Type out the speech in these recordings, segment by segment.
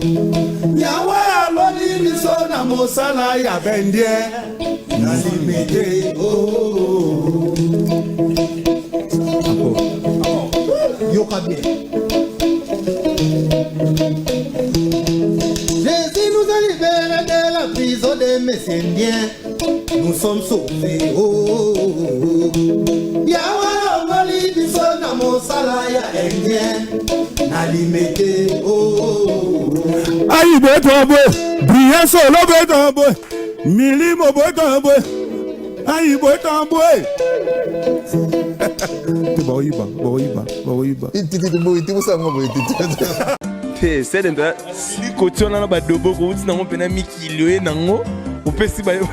Yawe aloni biso na mosala ya bendie na limete oh. Yoka bien. Jésus nous a libérés de la prison des Messéniens. Nous sommes sauvés. Oh, oh, oh. Yawe alongoli biso na mosala ya indien na limete. Oh, oh, oh. Ayi boto boy, brillant solo boto boy, milimo boto boy, ayi boto boy. Te baoyiba, baoyiba, baoyiba. Te sede mpe Likoti wana na badobo kouti nango mpena mikili oye nango opesi bayo.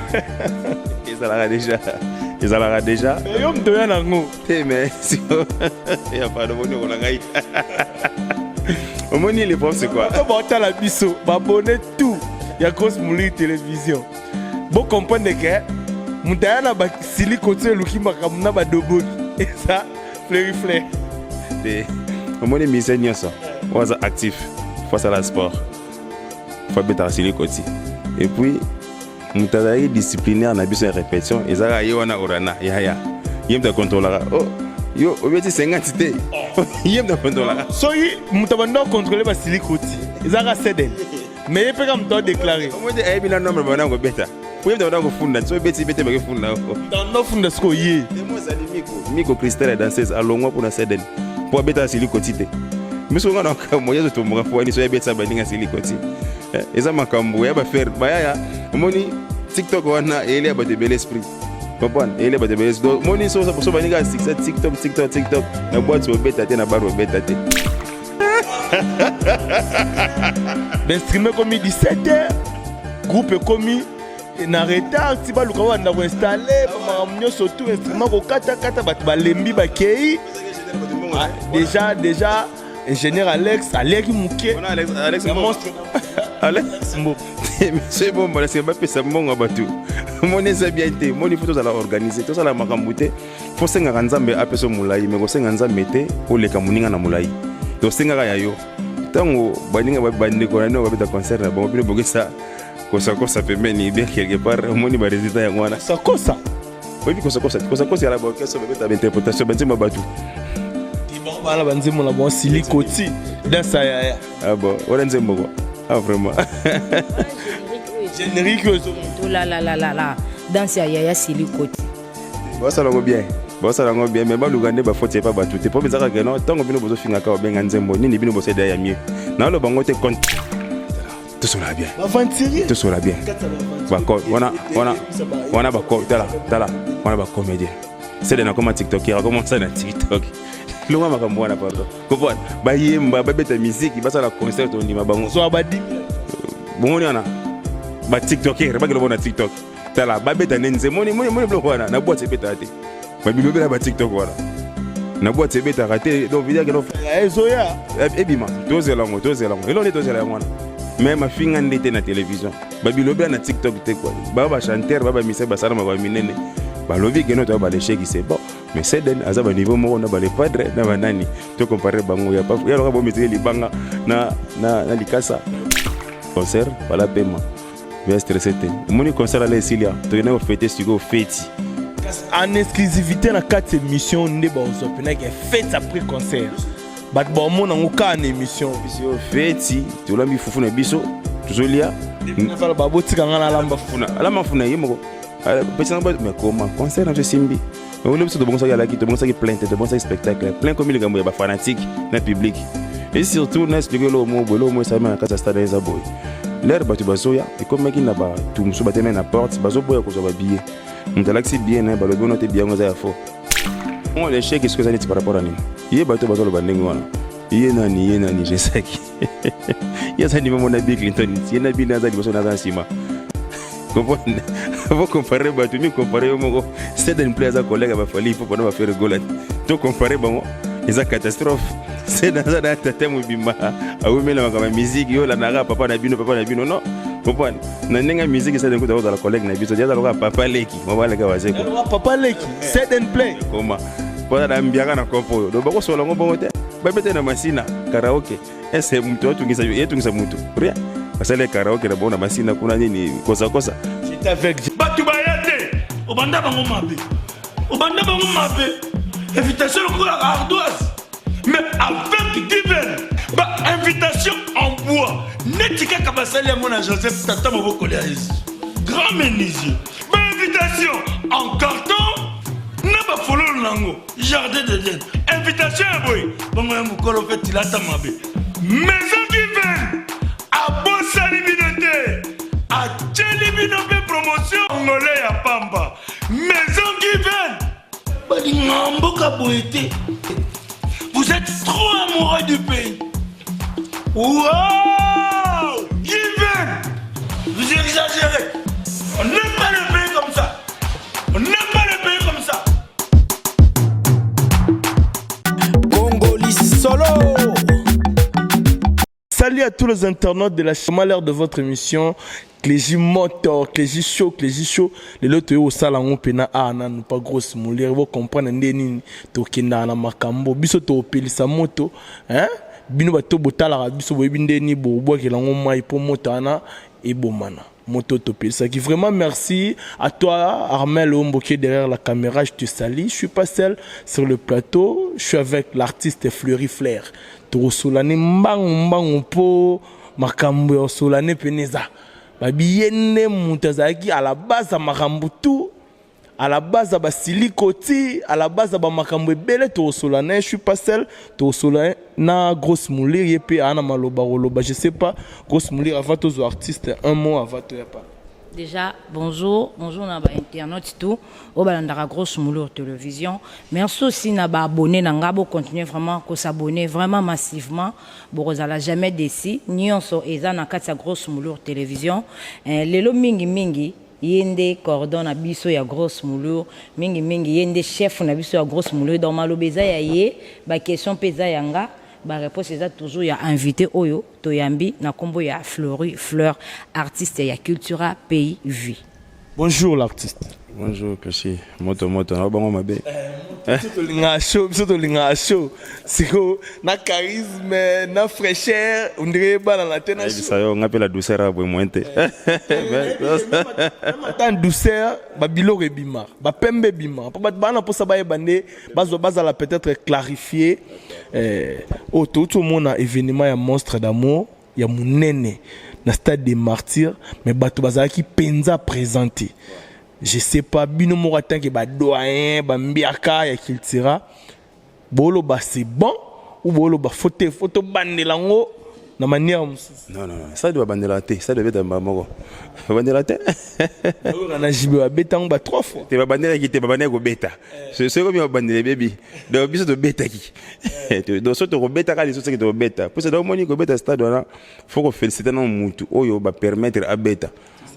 Ezalaka déjà, ezalaka déjà. Yo moto oya nango. Te, mais ya pardon, boni okola ngai. Omoni, le problème, c'est quoi? To baotala biso babone tout ya Grosse Moulire Télévision, bocomprendre ke moto aya na basili koti eluki makambo na badoboki eza Fleuri Flair. Te, omoni, musicien nyonso oyo aza actif, faut asala sport, faut abetaka sili koti. Et puis moto azalaki disciplinaire na biso ya répétition ezalaka ye wana Orana yaya. Ye moto akontrolaka: "Oh, yo obeti 50 te." Ye moto akontrolaka. Soki moto abanda ocontrôle basili koti ezalaka Seden, mais ye mpe ka moto adéclare. Omoni, ayebi na nombre bana kobeta po ye moto abanda kofunda. So obeti bete, bakefunda. Banda ofunda sikoyo ye. Temo ezali Miko, Miko Cristel ya danseuse alongwa mpona Seden mpo abetaka sili koti te. Miso nga na makambo yezo tomboka fo wani so yabetisa baninga sili koti. Eza makambo ya bafere bayaya. Omoni, TikTok wana eyeli ya bato ebele esprit, comprendre, eyeli ya bato ebele. Donc omoni, so baninga ya succès, TikTok, TikTok, TikTok, na boîte obeta te, na bar obeta te. Bainstrument ekomi 17 heures, groupe ekomi na retard, ti baluka banda koinstalle bamakambo nyonso, tout instrument kokatakata, bato balembi, bakei. Ah, déjà ingénieur Alex aliaki moke. Wana Alex, Alex Ya Mbongo. monstre. Alex Mbo. Monsieur Bomba, nasika bapesa mbongo ya bato. Moni, eza bien te. Moni, faut tozala organisé, tozala makambo te. Faut sengaka Nzambe apesa molai, me kosenga Nzambe te oleka moninga na molai. Tosengaka ya yo ntango baninga bandeko na bino babeta concert na bango, bino bokesa kosakosa pembeni bien quelque part. Omoni barésultat yango wana. Sakosa. Oyebi kosakosa, kosakosa yala baorchestre babeta bainterprétation banzembo ya bato. Bango bana banzembo na bango sili koti dansa yaya. Ah bon, wana nzembo quoi? Ah vraiment. Générique oyo ezo Tolalalalala, danse ya yaya sili koti. Basala yango bien, basala yango bien, mais baluka nde bafoti epa bato te, po ezaka keno ntango bino bozofingaka, babenga nzembo nini, bino boseda ya mieux. Naloba yango te, compte tosola bien. Baventurier. Tosola bien. Bako wana wana wana, bako tala tala wana, bacomédien sede nakoma tiktoker, akomasa na TikTok. Longa makambo wana, pardon. Comprendre, bayemba, babeta musique, basala concert, tondima bango. Zwa badimi. Bomoni wana batiktoker bakelo bona TikTok, tala babeta nde nze. Moni, moni, moni, biloko wana na boîte ebetaka te. Babilobela batiktok wana na boîte ebetaka te. Donc vidakelo Ezoya. Ebima, tozela yango, tozela yango, eloko nde tozela yango wana. Mais mafinga nde te na télévision, babilobela na TikTok te kua. Baa bachanteur, baa bamisa, basala makambo minene, balobi keno toya balesheki, c'est bon. Mais Seden aza baniveau moko na balepadre na banani, tocompare bango ya ya loka bomitiki libanga na likasa. Concert bala pema ya stressé te. Omoni, concert ala esilia, tokende kofete sikoyo feti. En exclusivité na kati émission nde bazwa mpenaki fête après concert, bato baomona yango kaka na émission. Biso feti, tolambi fufu na biso, tozolia. Nafala babotika nga nalamba fu. Funa alamba funa ye moko pesanga. Mais koma concert na biso esimbi ole, biso tobongisaki, alaki tobongisaki plein te, tobongisaki spectacle plein, komi likambo ya bafanatique na public. Et surtout na explique eloko moko boye, eloko moko esalami na kati ya stade eza boye: lere bato bazoya, ekomaki na bato mosusu batemi na porte, bazoboya kozwa babillet. Moto alakisi billet na ye, balobi ono te, billet yango eza ya faux. Bongo l'échec soki eza neti par rapport à nini? Ye bato bazoloba ndenge wana, ye nani? Ye nani? Jesaki ye aza niveau mona Bill Clinton, ye na Bill aza liboso, naza nsima. Comprendre, faut comparer bato, mi comparer yo moko. Seden Play aza collègue ya bafali mpo mpona bafere gola, to comparer bango eza catastrophe. Seden aza na tata mobimba, awumela makambo ya musique, yo olandaka papa na bino, papa na bino. Non, comprendre, na ndenge ya musique, Seden kuta kozala collègue na biso, aza lokola papa leki, mobaleka wazeko. Papa leki Seden Play. Koma mpona na mbiaka na kopo oyo, donc bakosola yango bongo te. Babeta na Masina karaoke. Ese mutu atungisa yetungisa mutu. Rien. Basali karaoke na bona Masina kuna nini kosa kosa. J'étais avec bato baya te obanda bango mabe obanda bango mabe invitation lokola ardoise mais avec given ba invitation en bois neti kaka basali yango na joseph tata mobokoli ya yesu grand menuisier ba invitation en carton na bafololo na yango jardin d'eden invitation ya boye bongo ya mokolo mpe tilata mabe maison given abosani bino te atyeli bino mpe promotion ngole ya pamba maison given balinga mboka boye te. Vous êtes trop amoureux du pays. Wow! Given! Vous exagérez. On n'aime pas le pays comme ça. On n'aime pas le pays comme ça. Congoli solo. Salut à tous les internautes de la chaîne, de votre émission Clégie Motor, Clégie Show, Clégie Show. Lelo toye kosala yango mpena awa nanu pa grosse moulure bo comprendre nde nini tokendaka na makambo biso tokopelisa moto hein? Bino bato botalaka biso boyebi nde nini bobwakela yango mai mpo moto wana ebomana moto topelisaki. Vraiment merci à toi Armel Ombo qui est derrière la caméra, je te salue. Je suis pas seul sur le plateau, je suis avec l'artiste Fleury Flair. Tokosolane mbangu mbangu mpo makambo ya kosolane pene eza babi ye nde moto azalaki à la base ya makambo tout, à la base ya basiliko ti à la base ya bamakambo ebele. Tokosola na ye, je suis pas seul, tokosola na grosse moulire, ye mpe aa na maloba koloba. Je sais pas, grosse moulire, avant tozwa artiste, un mot avant toya pa. Déjà, bonjour, bonjour na ba internautes tout, au balandaka grosse moulure télévision. Merci aussi na ba abonnés na nga bo continuer vraiment ko s'abonner vraiment massivement. Bokozala jamais déçu. Nyonso eza na kati ya grosse moulure télévision. Eh, lelo mingi mingi ye nde cordon na biso ya grosse moulure, mingi mingi ye nde chef na biso ya grosse moulure. Donc maloba eza ya ye, ba question mpe eza ya nga, ba réponse eza toujours ya invité oyo toyambi na nkombo ya Fleury Fleur, artiste ya Cultura Pays Vie. Bonjour l'artiste. Bonjour Kashi, moto moto na bango mabe. Biso tolingaka show, biso tolingaka show. Siko na charisme na fraîcheur, on dirait bana na te na show. Nayebisa yo nga mpe la douceur ya boye moyen te. Même ata douceur, babiloko ebimaka, bapembe ebimaka mpo bato baa na mposa bayeba nde bazwa bazala peut-être clarifié. Oyo touti omona événement ya Monstre d'amour ya monene na stade des Martyrs, mais bato bazalaki mpenza présenté. Je sais pas, bino moko atanke badoyen bambiaka ya Cultura, boloba c'est bon ou boloba faut te, faut tobandela yango na manière mosusu? Non, non, non, stade babandela te, stade babeta mbala moko, babandela te. Oyoka na jibe babeta yango ba trois fois. Te, babandelaki te, babandaki kobeta. Soki komi babandela ebebi. Donc biso tobetaki, donc so tokobetaka lisusu soki tokobeta mposa. Donc omoni, kobeta stade wana, faut koféliciter nano mutu oyo bapermettre abeta,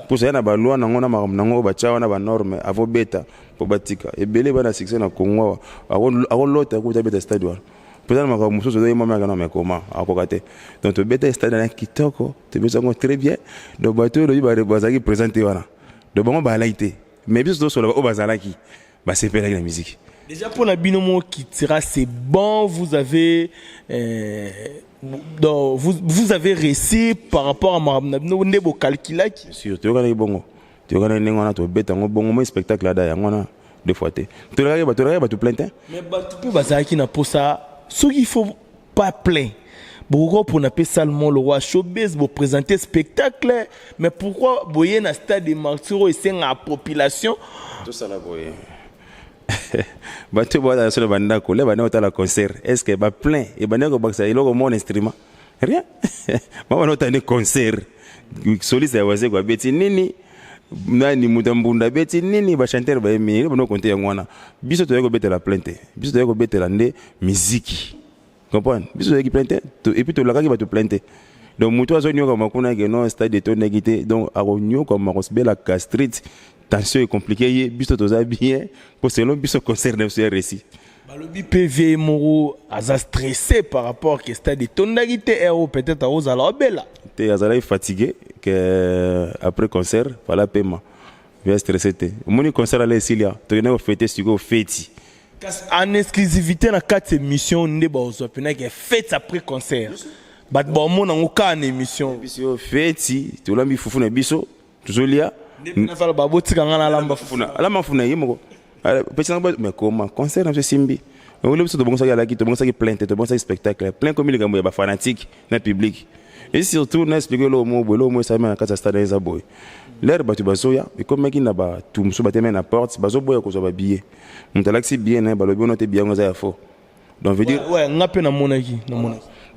mposa ya na baloi nango na makambo nango oyo batya wana, banorme avobeta mpo batika ebele bana succès na Congo awa akolota kuta abeta stade wana mpenza na makambo mosusu ozoyemamaka na mekoma akoka te. Donc tobeta stade wana kitoko, tobeta yango très bien. Donc bato oyo lobi bazalaki présent te wana, donc bango bazalaki te, mais biso tozosola oyo bazalaki basepelaki na musique. Déjà pour la bino moko Cultura, c'est bon, vous avez donc, vous avez réussi par rapport à makambo na bino nde bocalculaki? Bien sûr, toyokanaki bongo, toyokanaki ndenge wana, tobeta yango bongo. Moi spectacle ada yango wana deux fois te, tolakaki bato, tolakaki bato plein te. Mais bato mpe bazalaki na posa soki il faut pas plein, bokoki mpona mpe salle le roi showbase boprésenter spectacle, mais pourquoi boye na stade des Martyrs oyo esengaka population? Tosala boye, bato bazala so na bandako le bandi kotala concert, est ce que baplein ebandi kobakisa eloko moko na instrument? Rien. Babanda kotala nde concert, soliste ya Wazeko abeti nini, nani moto ya mbunda abeti nini, bachanteur bayemi nini, bandi kokonte yango wana. Biso toyaki kobetela plein te, biso toyaki kobetela nde miziki, comprendre? Biso toyaki plein te et puis tolakaki bato plein te. Donc moto azoniokama kuna ke non, stade etondaki te, donc akoniokama, akosibela gastrite, tension ecompliquer ye. Biso toza bien po selon biso concert na biso ya réussi. Balobi mpe vie moko aza stressé par rapport ke stade etondaki te, ero peut-être akozala obela. Te, azalaki fatigué ke après concert fala pema, via stressé te. Omoni concert ala esilia, tokende kofêter sikoyo feti. Kasi en exclusivité na kati émission nde baozwa mpena ke fête après concert, bato baomona yango kaka na émission. Biso feti, tolambi fufu na biso, tozolia. Nde mpena fala babotika nga nalamba fufu. Alamba fufu na ye moko. Pesanga, mais comment concert na biso esimbi? Ole biso tobongisaki, alaki tobongisaki plein te, tobongisaki spectacle plein komi likambo ya bafanatique na public. Et surtout na expliquer eloko moko boye, eloko moko esalami na kati ya stade. Eza boye: lere bato bazoya, ekomaki na bato mosusu batemi na porte, bazoboya kozwa babillet. Moto alakisi billet na ye, balobi ono te, billet yango eza ya faux. Donc veut dire Ouais, nga mpe namonaki.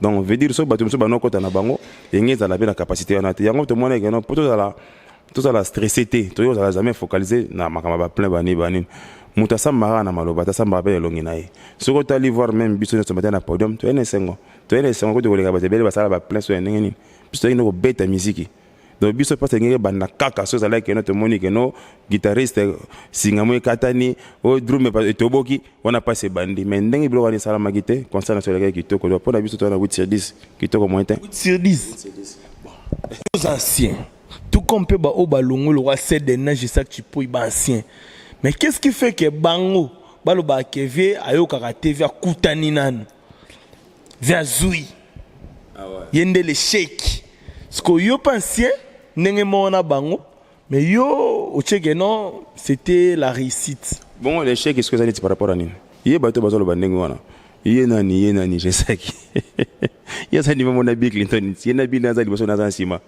Donc veut dire so bato mosusu banokota na bango enge ezala mpe na capacité wana te. Yango tomonaki no mpo tozala stressé te, toyei kozala jamais focalisé na makambo ya baplein banini banini. Moto asambaka na maloba te, asambaka mpe na elongi na ye. Soki otali, voir même biso nyonso batia na podium, toye na esengo, toye na esengo kuti koleka bato ebele basala baplein. So ya ndenge nini biso toyei nde kobeta miziki. Donc biso mpasi engenge ebanda kaka so ezalaki keno tomoni keno guitariste singa mo ekatani, oyo drum etoboki, wana mpasi ebandi. Mais ndenge biloko wana esalamaki te, concert na biso elekaki kitoko. Donc mpo na biso toza na 8 sur 10, kitoko moyen te. 8 sur 10 aux anciens, tout comme mpe baoyo balongo lokwa cdna Jesaki Chipoi, baancien. Mais qu'est-ce qui fait que bango balobaka ke vie ayokaka te, vie akutani nanu, vie azwi ye nde l'échec? Siko yo mpe ancien ndenge moko na bango, mais yo otieke non, c'était la réussite. Bon, l'échec est-ce que eza neti par rapport à nini? Ye bato bazoloba ndenge wana, ye nani? Ye nani? Jesaki ye aza niveau mona Bill Clinton, ye na Bill aza liboso, naza nsima.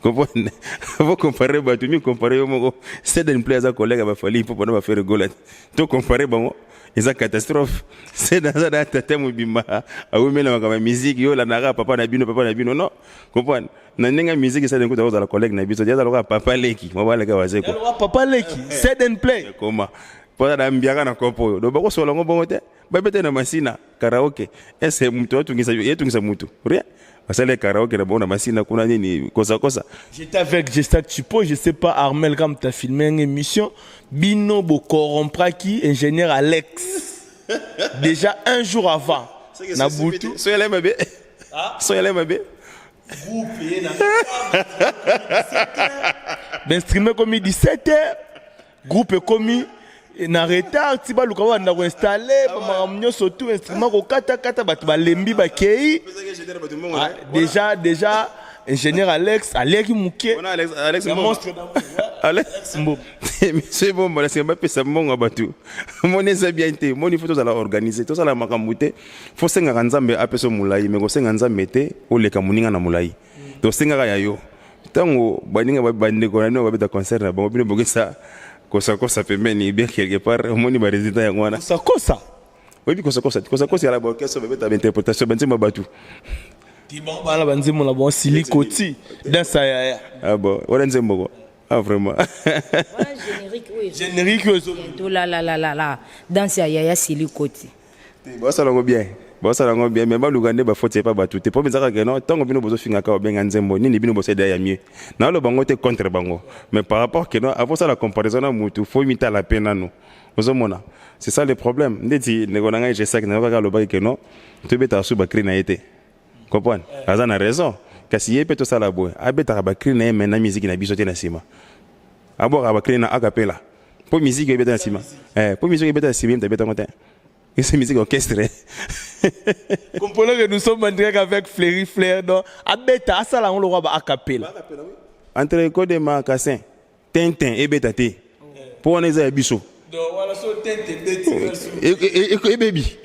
Comprendre, faut comparer bato mi comparer yo moko. Ceden Play aza collègue ya baFally mpo mpona baFerre Gola. To comparer bango eza catastrophe. Seden aza na tata mobimba awumela makambo ya musique, yo olandaka papa na bino, papa na bino. Non, comprendre na ndenge ya musique, Seden kuta kozala collègue na biso, aza lokola papa leki mobaleka wazeko. Yaloka papa leki Ceden Play. Koma mpo na mbiaka na kopo oyo, donc bakosola yango bongo te. Babete na Masina karaoke ese moto atungisa ye, tungisa mutu rien, basali karaoke na bango na Masina kuna nini kosakosa. J'étais avec Gestac Chipo, je sais pas, Armel, comme tu as filmé une émission, Bino bo corrompraki ingénieur Alex. Déjà un jour avant. Na butu. So yala mabe, so yala mabe. Ben streamer comme 17h, groupe ekomi na retard, ti baluka banda koinstalle bamakambo nyonso, tout instrument kokatakata, bato balembi bakei. Ah, déjà ingénieur Alex aliaki moke. Wana Alex, Alex Ya Mbongo. Monstre d'amour. Alex Mbongo. Monsieur Bomba, nasika bapesa mbongo ya bato, moni eza bien te. Moni faut tozala organisé, tozala makambo te. Faut sengaka Nzambe apesa molai, me kosenga Nzambe te oleka moninga na molai. Tosengaka ya yo ntango baninga bandeko na bino babeta concert na bango, bino bokesa kosakosa pembeni bien quelque part. Omoni barésultat yango wana. Kosakosa? Oyebi kosakosa? Kosakosa yala baorchestre babeta bainterprétation banzembo ya bato. Ti bango bana banzembo na bango silikoti dansa yaya. Ah bon, wana nzembo ko, ah vraiment. Wana générique oyo. Générique oyo bientôt la la la la la danse ya yaya silikoti. Basala yango bien, basala yango bien, mais baluka nde bafoti epa bato te. Po ezaka ke non, ntango bino bozofingaka, babenga nzembo nini, bino bosala ya mieux. Naloba bango te contre bango, mais par rapport ke non, avosala comparaison na mutu, faut mitala mpe nanu ozomona. C'est ça le problème. Ndeti ndeko na ngai Jesak na kaka alobaki ke non, tobetaka su bacri na ye te. Comprendre, aza na raison. Kasi ye mpe tosala boye: abetaka bacri na ye, mais na miziki na biso te. Na nsima abwakaka bacri na acapella mpo miziki ebeta na nsima. Mpo miziki ebeta na nsima, ye moto abetango te, eza musique orchestre. Comprenez que nous sommes en direct avec Fleury Flair, donc abeta asala yango lokwa ba acapella. Entre code makassin tintin ebeta te, mpo wana eza ya biso. Donc wana so tente ebeti. Ebebi.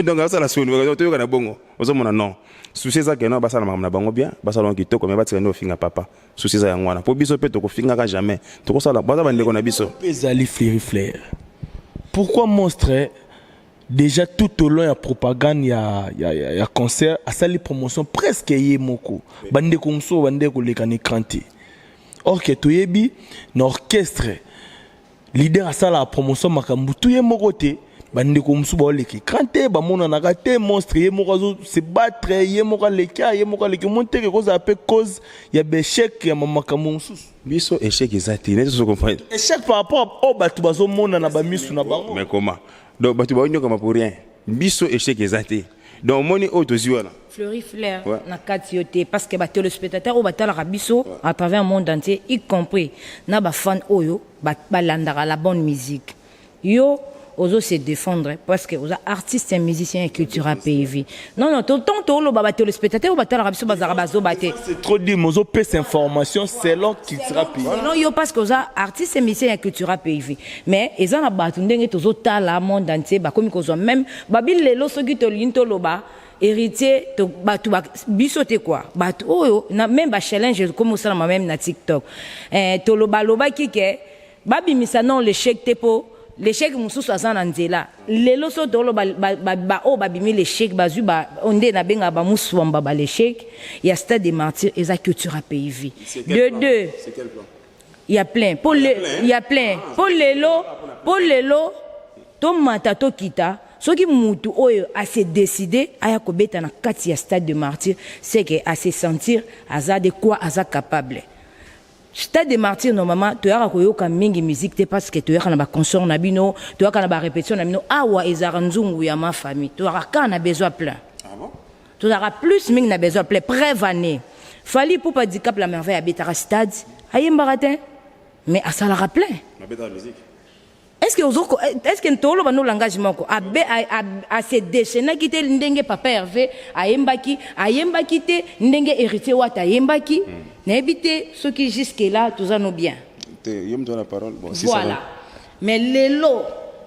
Donc asala soni, toyoka na bongo. Ozomona non, souci eza keno basala makambo na bango bien, basala bango kitoko, mais batika nde ofinga papa. Souci eza yango wana, mpo biso mpe tokofingaka jamais, tokosala baza bandeko na biso. Mpe ezali Fleury Flair, pourquoi monstre déjà tout au long ya propagande ya concert asali promotion presque ye moko, bandeko mosusu bandeko koleka na écran te? Or ke toyebi na orchestre, leader asalaka promotion makambo tu ye moko te, bandeko mosusu baoleka écran te, bamonanaka te. Monstre ye moko azo se battre, ye moko aleki, ye moko aleki. Mo teke kozala mpe cause ya baéchec ya makambo mosusu. Biso échec eza te, neti tozo comprendre. Échec par rapport oyo bato bazomona na bamisu na bango. Mais comment? Donc bato baonyokama pour rien. Biso échec eza te. Donc omoni oyo tozwi wana. Fleury Flair, na kati yo te, parce que batéléspectateur oyo batalaka biso à travers le monde entier, y compris na bafan oyo balandaka la bonne musique, yo ozo se défendre parce que oza artiste ya musicien ya culture pays vie. Non non, to tant toloba ba téléspectateurs oyo batalaka biso bazalaka bazoba te. C'est trop dit, mais ozopesa information selon Cultura Pays. Selon yo parce que oza artiste musicien ya Cultura Pays Vie. Mais eza na bato ndenge tozotala monde entier bakomi kozwa même babi lelo soki tolingi toloba héritier to bato ba, biso te quoi, bato oyo na même ba challenge ekomi osalama même na TikTok, eh, toloba lobaki ke babimisa non l'échec te po l'échec mosusu aza na nzela. Lelo so toloba baoyo babimi l'échec bazwi nde nabengaka bamuswamba ba l'échec ya Stade des Martyrs eza Culture Pays Vie. De deux, il y a plein po le, il y a plein po lelo, po lelo tomata tokita. Soki mutu oyo ase décide aya kobeta na kati ya Stade de Martyr, c'est que ase sentir aza de quoi, aza capable. Stade de Martyr, normalement toyaka koyoka mingi musique te parce que toyaka na baconcert na bino, toyaka na barépétition na bino. Awa ezalaka nzungu ya ma famille, toyaka kaka na besoin plein. Ah bon? Tozalaka plus mingi na besoin plein. Preuve année, Fally Ipupa Dicap la Merveille abetaka stade, ayembaka te mais asalaka plein. Nabetaka musique. Est-ce que ozoko, est-ce que toloba no langage moko abe ase déchaînaki te ndenge papa Hervé ayembaki, ayembaki te ndenge Héritier Wata ayembaki? Nayebi te soki jusque là toza no bien. Te, yo moto na parole, bon, si. Voilà, mais lelo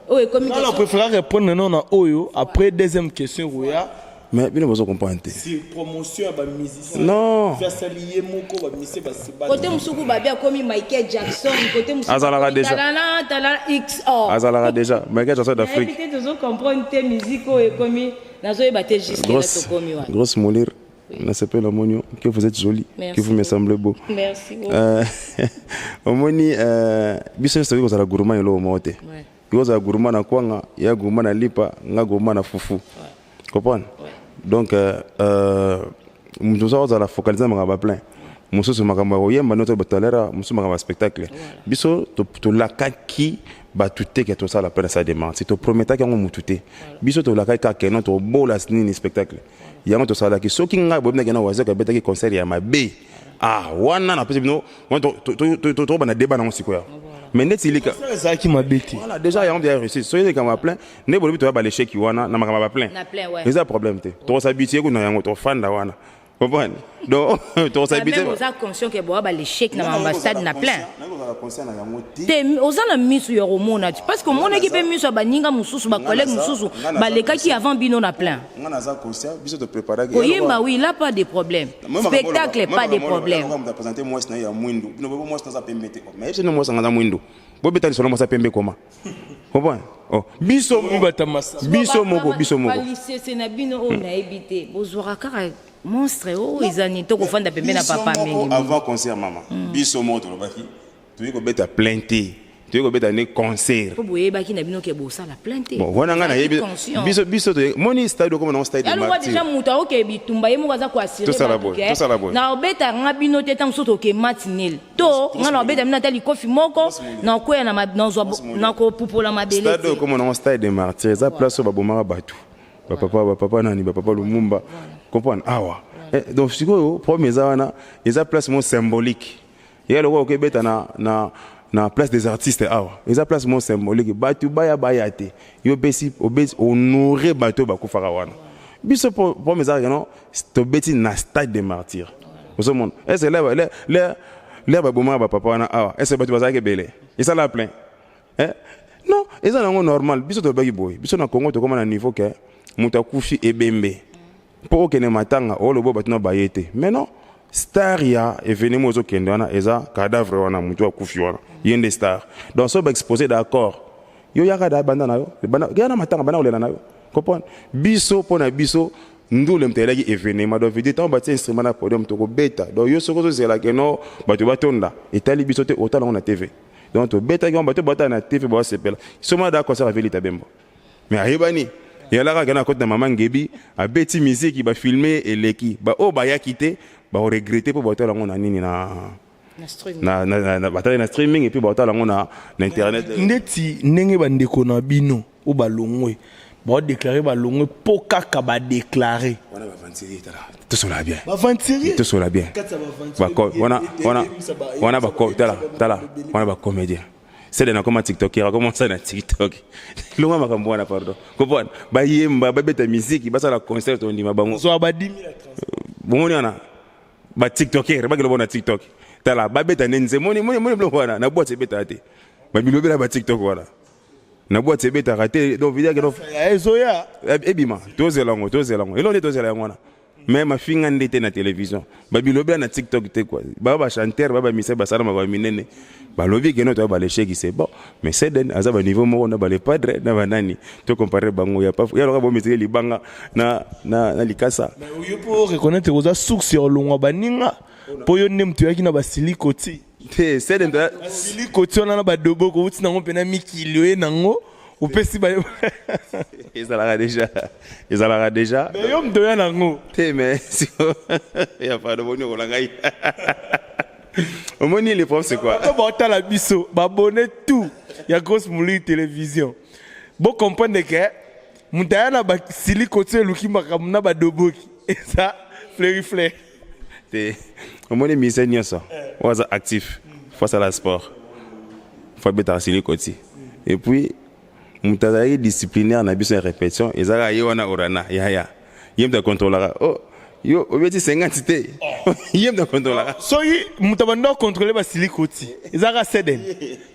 oyo ekomi Non, on préfère répondre non na oyo après deuxième question roya. Mais bino bozo comprendre te. Si promotion ya bamusicien. Non. Asali ye moko, bamusicien basi. Kote mosuku babi akomi Michael Jackson, kote mosuku Azalaka déjà. Talala talala x or. Azalaka déjà Michael Jackson d'Afrique. Nayebi te, tozocomprendre te. Musique oyo ekomi, nazoyeba te jusque là. Grosse Tokomi wana. Grosse moulure, nasepeli, namoni yo que vous êtes jolie. Merci Que vous me beaucoup. semblez beau. Merci beaucoup. Omoni, biso nyonso tokoki kozala gourmand eloko moko te. Kozala gourmand na kwanga ya, gourmand na lipa, nga gourmand na fufu, comprendre? Donc moto mosusu akozala focalise na makambo ya plein, mosusu makambo ya koyemba nde bato alera, mosusu makambo ya spectacle. Biso tolakaki bato te ke tosala plein na Stade de Martyr, toprometaki yango motu te. Biso tolakaki kaka keno tobola nini spectacle yango tosalaki. Soki ngai boyebinaki na Wazek abetaki concert ya mabe, ah wana napesi bino wana tokobanda débat nango sikoyo, mais neti lika Ezalaki mabe te. Voilà, déjà yango ya réussite. Soki likambo ya plein nde bolobi, toya balesheki wana na makambo ya baplein. Na plein, ouais. Eza problème te, tokos'habituer kuna yango, tofanda wana, comprendre? Donc tokos'habituer. Même oza conscient ke boya baleshek na makambo ya stade na plein. Nakozala conscient na yango te. Te, oza na miso ya komona ti parce que omonaki mpe miso ya baninga mosusu, bacollègue mosusu balekaki avant bino na plein. Nga naza conscient, biso topréparaki. Koyemba, oui, là pas de problème, spectacle, pas de problème. Moto aprésente mwasi na ye ya mwindu, bino bobo mwasi naza pembe te, mais yebisi no mwasi anga aza mwindu, bobeta lisolo mwasi ya pembe koma, comprendre? Oh, biso Bata masa. Biso moko, biso moko. Balisese na bino oyo nayebi te, bozwaka kaka monstre oyo eza nini to kofanda pembe na Biso papa moko, mingi. Avant concert, mama, biso moko tolobaki toyei kobeta plein te, toyei kobeta nde concert. Mpo boyebaki na bino ke bosala plein te. Bon, wana ngai nayebi. Conscient. Biso moni stade okoma nango stade de Yalongwa Martyr. déjà moto aoke bitumba, ye moko aza koassurer. Tosala boye, tosala boye. Na obetaka bino te, ntango mosusu toke matinele to nga na obeta bino ata likofi moko na okwea na nazwa na kopupola mabele Stade te. oyo okoma nango stade de Martyr eza place oyo babomaka bato, bapapa nani, bapapa Lumumba, comprendre awa. Donc sikoyo problème eza wana, eza place mo symbolique ya lokola okebeta na place des artistes awa, eza place mo symbolique. Bato baya baya te, yo opesi obesi honore bato oyo bakufaka wana. Biso problème ezalaka no tobeti na stade de Martyr, ozomona ese lere babomaka bapapa wana awa, ese bato bazalaki ebele, esala plein. Eh? Non, eza nango normal. Biso tolobaki boye, biso na Congo tokóma na niveau ke moto akufi ebembe mpo okende matanga, oloba bato na baye te. Mais non, star ya événement ozokende wana eza cadavre wana, moto akufi wana, ye nde star. Donc so baexpose, d'accord, yo yaka da banda na yo, ya na matanga, banda kolela na yo, comprendre? Biso mpo na biso ndule moto ayelaki événement. Donc veut dire ntango batie instrument na podium, tokobeta. Donc yo soki ozozelaka no bato batonda, etali biso te, otala yango na TV. Donc tobetaki yango, bato batala na TV basepela. Soma da concert avelita bembo, mais ayebani yalaka kena akoti na mama Ngebi, abeti miziki, bafilme eleki, baoyo bayaki te baoregretter mpo batala yango na nini na Na stream. Na batali na streaming et puis batala yango na internet. Ndeti ndenge bandeko na bino oyo balongwe, baodéclarer balongwe mpo kaka badéclarer. Wana baaventurier, tala, tosola bien. Baaventurier. Tosola bien. Kati ya baaventurier, Wana wana wana bako, tala tala, wana bacomédien. Sede nakoma tiktoker, akoma osala na TikTok. Longa makambo wana pardon. Comprendre? Bayemba, babeta musique, basala concert tondima bango. Zwa ba 10 000 ya transport. Bomoni wana ba tiktoker bakelo bona TikTok. Tala babeta nde nze moni moni moni biloko wana na boîte ebetaka te. Babilobela ba TikTok wana. Na boîte ebetaka te. Donc video ke ezoya ebima tozela yango tozela yango. Eloko nde tozela yango wana. Mais mafinga nde te na télévision. Babilobela na TikTok te quoi. Ba ba chanteur, ba ba musicien basala makambo minene. Balobi ke no to ba l'échec c'est bon. Mais Seden aza ba niveau moko na ba le padre na ba nani. To comparer bango ya pas ya loka bo misele libanga na na na likasa. Mais yo po reconnaître oza source ya olongwa baninga po yo nde moto oyaki na basiliko ti. Te Seden to basiliko ti wana na badoboko outi nango mpena mikili oye nango opesi ba ezalaka déjà ezalaka déjà. Mais yo moto oya nango. Te mais ya pardon boni okola ngai. Omoni le problème c'est quoi? Bato baotala biso babone tout ya Grosse Moulure Télévision. Bo comprendre que moto aya na basiliko ti eluki makambo na badoboki eza Fleury Flair. Te omoni musicien nyonso oyo aza actif faut asala sport, faut abetaka siliko ti. Et puis moto azalaki disciplinaire na biso ya répétition ezalaka ye wana orana yaya ye moto akontrolaka oh yo obeti 50 te ye moto akontrolaka. Soki moto abanda okontrole basiliko ti ezalaka Seden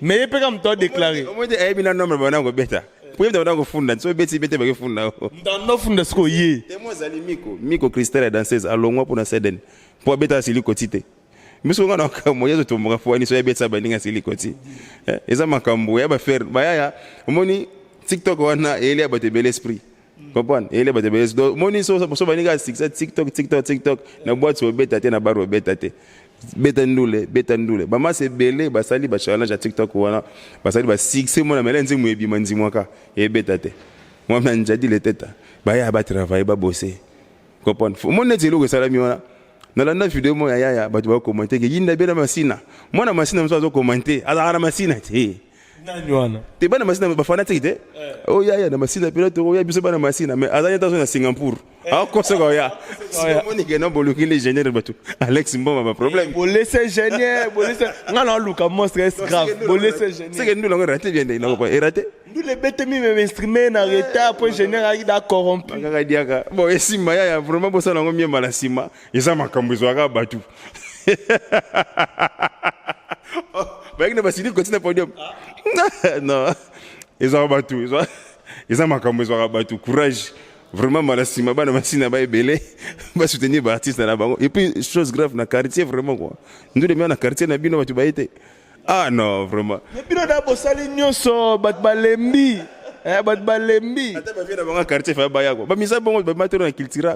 mais ye mpe kaka moto adeklare. Omoni te ayebi na nombre banda kobeta po ye moto abanda kofunda so obeti bete bakefunda. Moto abanda kofunda sikoyo ye. Te mo azali Miko Miko Christelle ya danseuse alongwa mpona Seden po abetaka siliko ti te. Miso nga na makambo yezo tomboka fo wani so yebetisa baninga siliko ti. Eza makambo ya bafaire bayaya omoni TikTok wana eyeli ya bato ebele esprit. Comprendre? Eyeli bato ebele esprit. Donc omoni so so baninga succès TikTok TikTok TikTok na boîte obeta te na bar obeta te. Beta ndule, beta ndule. Ba masse ebele basali ba challenge ya TikTok wana basali ba succès mona mele nzimu ebima nzimwaka ebeta te. Mwana njadi leteta. Baya ba travailler ba bosser. Comprendre? Omoni neti eloko esalami wana. Nalanda video moko ya yaya bato ba commenter ke yinda bena masina. Mwana masina mosusu azo commenter azalaka na masina te. Nani wana? Te bana masina ba fanatique te. Oh yaya na masina pela to oya biso bana masina mais azali ata na Singapour. Akosa ko ya. Omoni ke no boluki les génies bato. Alex Mboma ba problème. Bolese génie, bolese nga na luka monstre est grave. Bolese génie. C'est que nous l'avons raté bien na ko raté. Ndule ebetemi meme instrument na retard po ingénieur ayaki da corrompu. Kaka diaka. Bon esimba yaya vraiment bosala yango mieux mbala nsima eza makambo ezwaka bato. Bayaki na basili koti na podium. Non. Ezwaka bato, eza makambo ezwaka bato courage. Vraiment mbala nsima bana masina ba ebele ba soutenir ba artiste na bango. Et puis chose grave na quartier vraiment quoi. Ndule mia na quartier na bino bato baye te. Ah non, vraiment. Mais bino da bosali nyonso bato balembi. Eh, bato balembi. Ata ba vieux na bango quartier fa baya quoi. Ba misa bongo ba matero na cultura.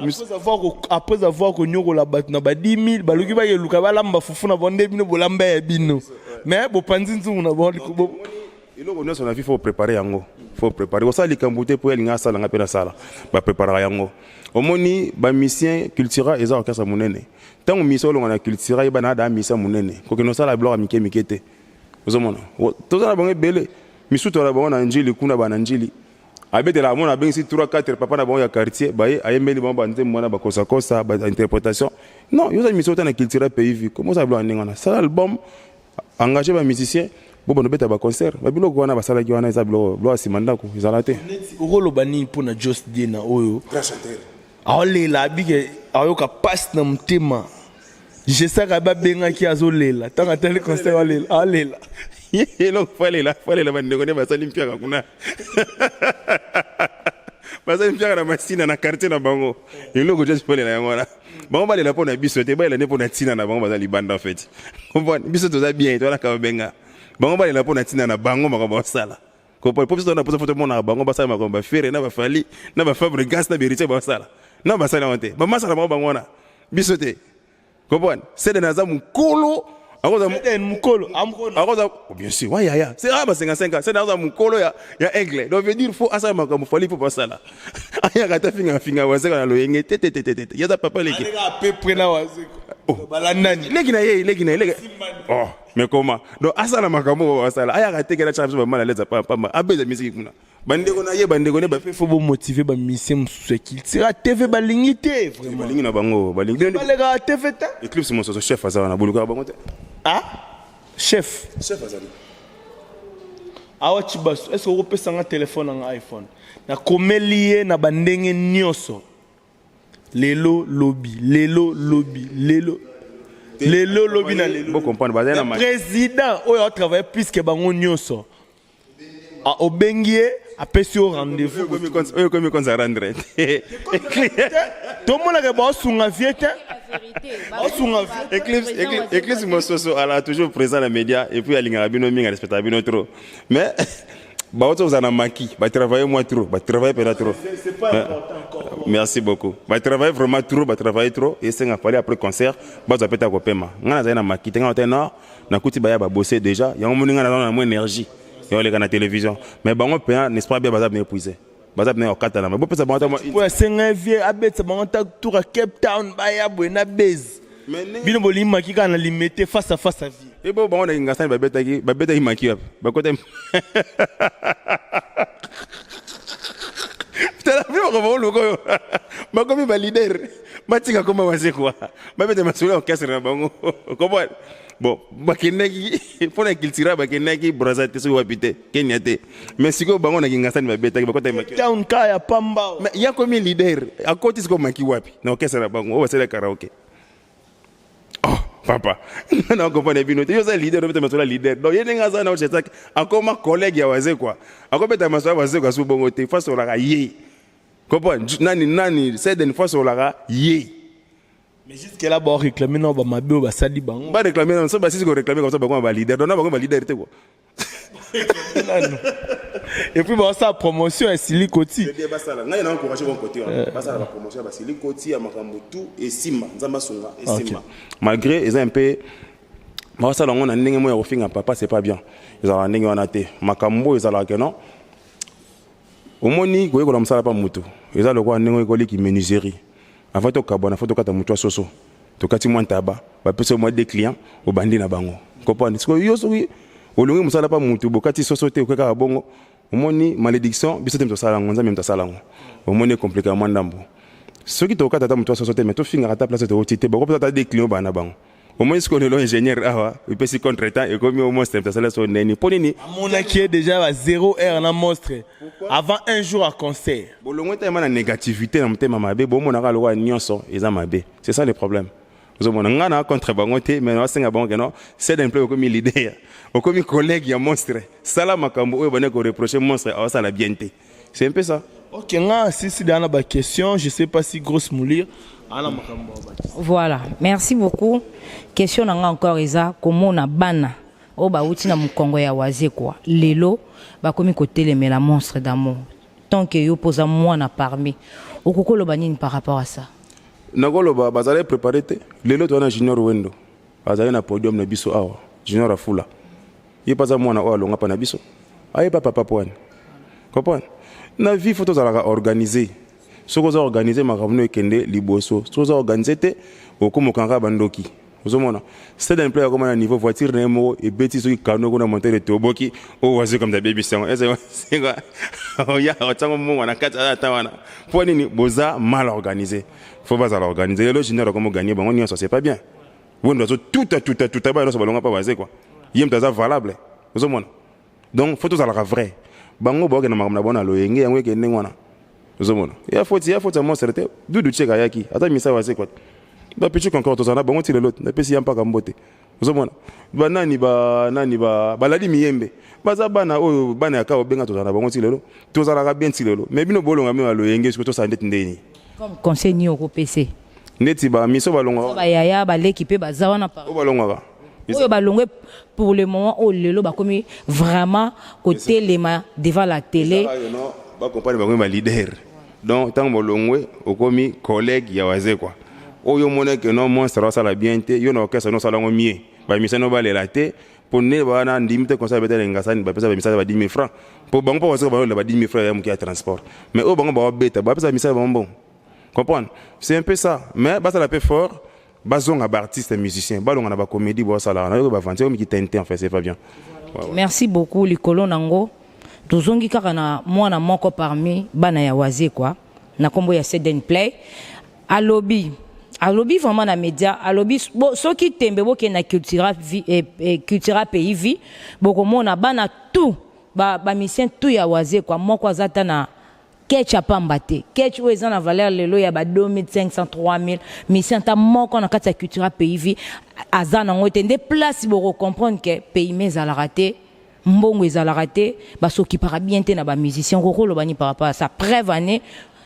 Après avoir konyokola bato na ba 10 000 baluki bayeluka balamba fufu na bango nde bino bolamba ya bino. Mais bopanzi nzungu na bango. Eloko nyonso na vie faut préparer yango. Faut préparer. Osala likambo te po elinga asala nga pe nasala. Ba préparera yango. Omoni ba musicien cultura eza orchestre monene. Tango musicien olonga na cultura yeba na da musicien monene. Kokende osala biloko ya mike mike te. Ozomona. Toza na bango ebele. Misutu na bango na Njili kuna ba na Njili. Abetela amona abengisi 3 4 papa na bango ya quartier baye ayembeli bango ba nzembo wana ba kosa kosa ba interprétation. Non, yo za musicien ota na cultura pays vie. Comment ça biloko ya ndenge wana? Sala album, engager ba musicien, bo bando beta ba concert. Ba biloko wana basalaki wana eza biloko biloko ya nsima ndako ezala te. Neti okoloba nini mpona Jos Diena oyo? Grand chanteur. Aolela abike ayoka pasi na motema. Jesaka babengaki azolela ntango atali concert aolela aolela. Eloko falela falela bandeko nde basali mpiaka kuna. Basali mpiaka na masina na quartier na bango. Eloko Jos falela yango wana. Bango balela mpo na biso te, balela nde mpo na ntina na bango baza libanda en fait. Comprendre? Biso toza bien, toza babenga. Bango balela mpo na ntina na bango makambo basala. Comprendre? Po biso toza na posa foto monaka bango basala makambo ba Ferre na ba Fally na ba Fabregas na ba Héritier basala. Na basala yango te. Ba masala bango bango wana. Biso te. Comprendre? Seden aza mukolo. Akoza Seden mukolo. Akoza bien sûr. Ouais yaya. C'est ah ba 55 ans. Seden aza mukolo ya ya aigle. Donc veut dire faut asala makambo Fally faut basala. Ayaka ta finga finga wazeka na loyenge te te te te te. Yaza papa leki. Aleka à peu près na wazeka. Oh. Balandani. Leki na ye, leki na ye, leki. Oh, mais comment? Donc asala makambo asala. Ayaka te kela cha biso ba mala leza pamba pamba. Abeza musique kuna. Bandeko na ye, bandeko ne ba faut bo motiver ba musicien mosusu ya culture. TV balingi te vraiment. Balingi na bango, balingi. Baleka TV ta. Eclipse mosusu chef azala na boluka bango te. Ah? Chef. Chef azali. Awa Tshibasu, est-ce que okopesa nga téléphone na nga iPhone? Nakomeli ye na bandenge nyonso. Lelo lobi, lelo lobi, lelo lelo lobi na lelo. Bo comprendre bazali na Le président oyo a travailler plus que bango nyonso. Ah, obengi ye apesi yo rendez-vous. Oyo komi konza rendre. Tomonaka baosunga vie te. Baosunga vie. Eclipse, Eclipse, Eclipse Mososo, elle a toujours présent dans les médias et puis elle a bino mingi, respecte bino trop. Mais bah auto vous en a manqué, bah travailler moins trop, bah travailler peut-être trop. C'est pas important encore. Merci beaucoup. Bah travailler vraiment trop, bah travailler trop et c'est un parler après concert, bah ça peut être kopema. Ngana za na maki, tenga tena na kuti ba ya ba bosser déjà, ya moni ngana na moins énergie. Ya les na télévision. Mais bango pe n'est-ce pas bien baza bien épuisé. Baza bien okata na. Bo pesa bango ta Po asenga vie abetisa bango ta tour à Cape Town baya boye na base. Bino bolimaki kaka na limete face à face à vie. E bo bango na ngasani babetaki babetaki maki wapi bakota tala bino bakoma oluka oyo bakomi balider batika koma wazekwa babeta masolo ya orchestre na bango comprendre bon bakendaki mpo na cultura bakendaki braza te soki wapi te kenya te mais sikoyo bango na kingasani babetaki bakotaki maki Town ka ya pamba. Mais ya komi leader akoti sikoyo maki wapi na orchestre na bango oyo basala karaoke. Oh, papa, na comprendre bino te. Yo za leader, obeta masolo ya leader. Donc ye ndenge aza na oshetaki akoma collègue ya wazekwa. Akobeta masolo ya wazekwa su bongo te. Face olaka ye. Comprendre nani nani c'est une fois olaka ye. Mais jusque là ba réclamer na ba mabe oyo basali bango. Ba réclamer na so basisi ko réclamer comme ça bango ba leader. Donc na bango ba leader te quoi. Nano. Et puis ba sa promotion ya Silikoti. Bien basala. Ngai na encourager bon côté wana. Basala ba promotion ya ba Silikoti ya makambo tout et simba. Nzamba sunga et simba. Malgré ils ont un peu basala yango na ndenge moko ya kofinga papa c'est pas bien. Ezalaka ndenge wana te. Makambo ezalaka ke non. Omoni koyekola mosala pa moto eza lokola ndenge oyekoliki menuiserie. Avant tokabwana fo tokata moto ya soso. Tokati mwa ntaba, bapesi yo mwa deux clients, obandi na bango. Comprendre? Sikoyo yo soki olongi mosala pa moto bokati soso te oke kaka bongo, omoni malédiction biso te moto asala yango, Nzambe moto asala yango. Omoni compliqué mwa ndambo. Soki tokata ata moto ya soso te mais tofingaka ata place tokoti te, bakopesa ata deux clients bana bango. Omoni sikoyo lelo ingénieur awa epesi contretemps ekomi o monstre moto asala so neni mpo nini? Amonaki ye déjà ba 0 heure na monstre avant un jour à concert. Bolongo etayema na négativité na motema mabe, bomonaka lokola nyonso eza mabe. C'est ça le problème. Ozomona nga na contre bango te, mais nasenga bango ke non, c'est un peu okomi leader, okomi collègue ya monstre, sala makambo oyo bande ko reprocher monstre awasala bien te. C'est un peu ça. Ok, nga si si dans ba question, je sais pas si grosse moulir ala makambo ba. Voilà, merci beaucoup. Question na nga encore eza komona bana oyo bauti na mokongo ya wazekwa lelo bakomi kotelemela monstre d'amour. Tant que yo poza mwana parmi, okokoloba nini par rapport à ça? Nakoloba bazalaki préparé te. Lelo toza na Junior Wendo, azali na podium na biso awa, Junior Afula. Ye mpe aza mwana oyo alonga mpa na biso. Aye pa papa poani. Comprendre? Na vie faut tozalaka organisé. Soki oza organisé makambo no ekende liboso. Soki oza organisé te, okóma okanga bandoki. Ozomona stade en plein akoma na niveau voiture na ye moko ebeti soki kano kuna montere toboki oyo wazi comme abebisi yango esenga oya otiango mbongo na kati ata wana mpo nini boza mal organisé. Faut bazala organisé. Lelo junior akoma oganye bango nyonso, c'est pas bien. Wendo azo tuta tuta tuta bana nyonso balonga mpa baze quoi. Ye moto aza valable. Ozomona donc faut tozalaka vrai. Bango baokenda makambo na bango na loyenge yango ekende ndenge wana. Ozomona ya foti ya foti ya monstre te. Dudu cheka ayaki ata misa waze quoi. Bapichu encore tozala na bango ti lelo napesi ya mpaka mbote. Ozomona banani banani ba baladi miyembe baza bana oyo bana ya ka obenga tozala na bango ti lelo tozalaka bien ti lelo. Mais bino bolonga bino ya loyenge soki tosala ndeti ndeni. Comme conseil nini okopesa? Ndeti ba miso balongaka bayaya baleki mpe baza wana oyo balongaka oyo balongwe pour le moment oyo lelo bakomi vraiment kotelema devant la télé. Bakompane bango ba leader. Donc ntango bolongwe okomi collègue ya waze quoi. Oyo omona ke non monstre asala bien te, yo na orchestre no osala yango mieux. Bamisa no balela te mpo nde wana ndimi te conseil abetala ngasani bapesa bamisala ba 10 000 francs mpo bango mpo bazoka bayolela ba 10 000 francs ya moke ya transport, mais oyo bango baobeta bapesa bamisala bango mbongo. Comprendre? C'est un peu ça. Mais basala pe fort, bazonga ba artiste musicien, balonga na ba comédie bosala na yo ba vanti omi kitente, en fait c'est pas bien. Ouais, ouais. Merci beaucoup likolo nango. Tozongi kaka na mwana moko parmi bana ya wazekwa na kombo ya Seden Play. Alobi alobi vraiment na média, alobi bo, soki tembe bokende na cultura vi, eh, eh, cultura pays vie bokomona bana tout. Bamusicien tout ya Wazekwa, moko aza ta na ketch ya pamba te. Ketch oyo eza na valeur lelo ya ba 2500, 3000, musicien ata moko na kati ya Cultura Pays Vie aza nango te. Nde place bokocomprendre ke payime ezalaka te, mbongo ezalaka te, basokipaka bien te na bamusicien. Kokoloba ni par rapport à ça, preuve année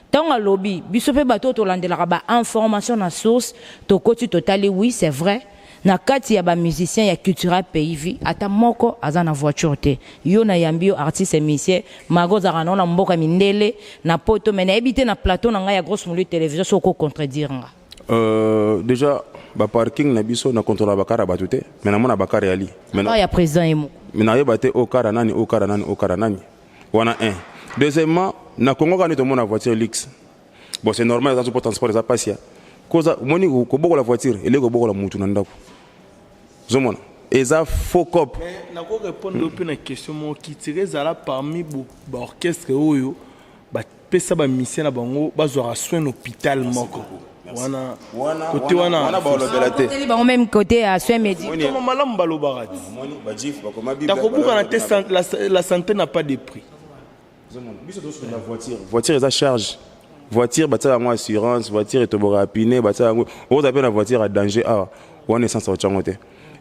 ntango alobi biso mpe bato oyo tolandelaka bainformation na source, tokoti, totali, oui, c'est vrai, na kati ya bamusicien ya Cultura Pays Vie, ata moko aza na voiture te. Yo nayambi yo, artiste musicien, mago ozalaka nango na mboka mindele na poto, mais nayebi te na plateau na ngai ya Grosse Moulu Télévision soki okocontredire nga. Déjà baparking na biso na contrôle bakara bato te, mais namona bakara yali. Mais ya président ye moko. Mais nayeba te oyo kara nani, oyo kara nani, oyo kara nani. Wana un. Deuxièmement, na Congo kaka nde tomona voiture luxe. Bon, c'est normal, eza mpo transport eza pasi ya koza. Omoni, kobokola voiture eleki kobokola mutu na ndako. Ozomona, eza faux cop. Nakorépondre mpe na question moko. Kitire ezala parmi baorchestre oyo bapesa bamusicien na bango bazwaka soin na hôpital moko wana, côté wana. Balobela te. Teli bango même côté ya soin médical. Koma malamu, balobaka ti takobukana te. La santé n'a pas de prix. Biso tosomba voiture, voiture eza charge. Voiture batia yango assurance, voiture etobokaka pine, batia yango. Oza mpe na voiture ya danger awa wana, essence otyango te.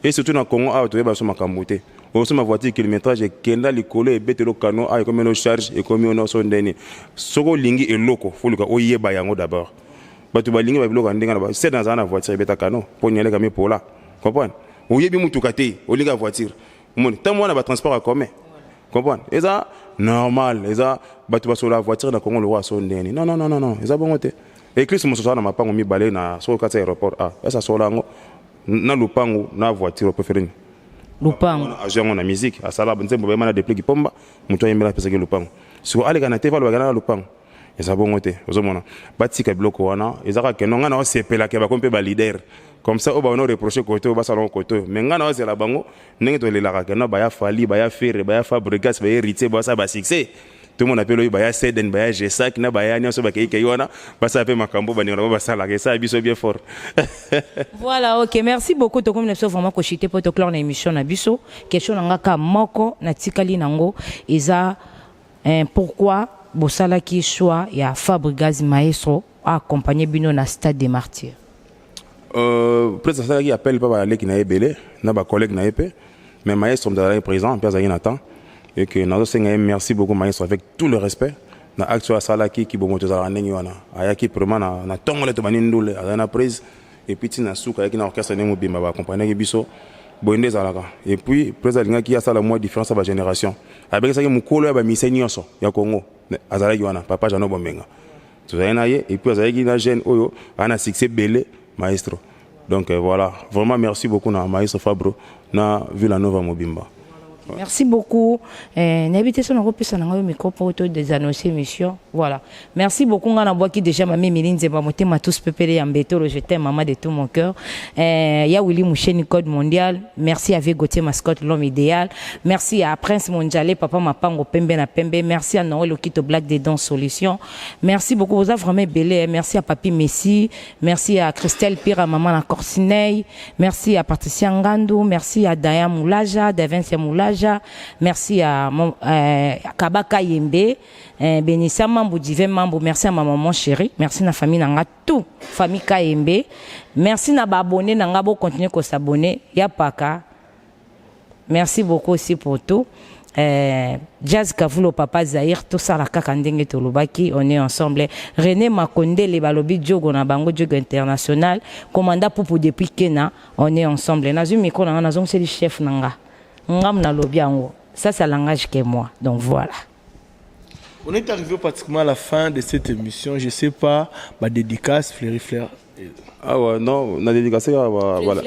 Et surtout na Congo awa, toyeba so makambo te. Osomba voiture, kilométrage ekenda likolo, ebetelo kano awa, ekomi no charge, ekomi ono so ndeni. Soki olingi eloko, foluka oyeba yango d'abord. Bato balingi babiloko ya ndenge na se. Nazala na voiture ebeta kano mpo nialeka mipola. Comprendre, oyebi mutuka te, olinga voiture. Omoni, ntango wana batransport ya commun, comprendre, eza normal. Eza bato basola voiture na Congo lokwa so ndeni. Non, non, non, non, eza bongo te. Église mosusu aza na mapango mibale na soki okati aéroport a esa sola yango na lupango na voiture, opréféré nini? Lupango. Azwi yango na musique, asala nzembo, bayema na Deplick Pomba, moto ayembela, apesaki lupango. Siko aleka na te, alobaka na lupango. Eza bongo te. Ozomona, batika biloko wana. Eza kaka keno ngai na osepelaka, bakomi mpe baleader comme ça oyo baona reproche kote oyo, basala yango kote oyo. Mais ngai na ozela bango ndenge tolelaka keno baya Fally, baya Ferre, baya Fabregas, baya Héritier, basala basuccès. Tomona mpe loyi baya Seden, baya Gesac na baya nyonso bakeikei wana, basala mpe makambo bandeko na bango basalaka, esala biso bien fort. Voilà, ok, merci beaucoup. Tokomi na biso vraiment koshite mpo toclore na émission na biso. Question na nga ka moko natikali nango eza pourquoi bosalaki choix ya Fabregas maestro accompagner bino na Stade des Martyrs? Peut-être asalaki appel mpa baleki na ye ebele na bacollègue na ye mpe, mais maestro moto azalaki présent mpe azalaki na temps. Et que nazosenga ye merci beaucoup, maestro, avec tout le respect na acte oyo asalaki. Kibomoto ezalaka ndenge wana. Ayaki vraiment na ntongo le tobandi ndule, azali na prise, et puis ntina suka ayaki na orchestre ndenge mobimba, baakompagnaki biso. Boye nde ezalaka. Et puis président alingaki asala mwa différence ya bagénération. Abengisaki mokolo ya bamise nyonso ya Congo, azalaki wana, papa Jano Bombenga, tozalaki na ye. Et puis azalaki na jeune oyo aza na succès ebele, maestro. Donc voilà, vraiment merci beaucoup na maestro Fabro na Villanova mobimba. Merci beaucoup. Nayebi te so nakopesa na ngai micro mpo to désannoncer émission. Voilà, merci beaucoup. Ngai nabwaki déjà mami Emili Nzemba, motema tous pepele ya mbetolo. Je t'aime, maman, de tout mon cœur. Ya Willy Moucheni, code mondial. Merci avec Gauthier Mascotte, l'homme idéal. Merci à Prince Mondiale, papa Mapango pembe na pembe. Merci à Noël Okito Black des Dons Solutions. Merci beaucoup, vous avez vraiment belé. Merci à Papi Messi, merci à Christelle Pira, maman na Corsiney. Merci à Patricia Ngandou, merci à Daya Moulaja, Davincia Moulaja. Merci à mon, Kabaka Yembe, Benissa Mambo, Divin Mambo. Merci à ma maman chérie, merci à la famille nanga, tout famille Kayembe. Merci na ba abonné nanga, bo continuer ko s'abonner ya paka. Merci beaucoup aussi pour tout. Jazz Kavulo, papa Zahir, tout ça la kaka ndenge tolobaki, on est ensemble. René Makondele, balobi Diogo na bango, Diogo international, commanda Pupu depuis Kena, on est ensemble. Nazu micro nanga, nazo c'est le chef nanga. Ngam na lobi yango. Ça langage que moi. Donc voilà. On est arrivé pratiquement à la fin de cette émission. Je sais pas, ma dédicace, Fleury Flair. Ah ouais, non, na dédicace, voilà.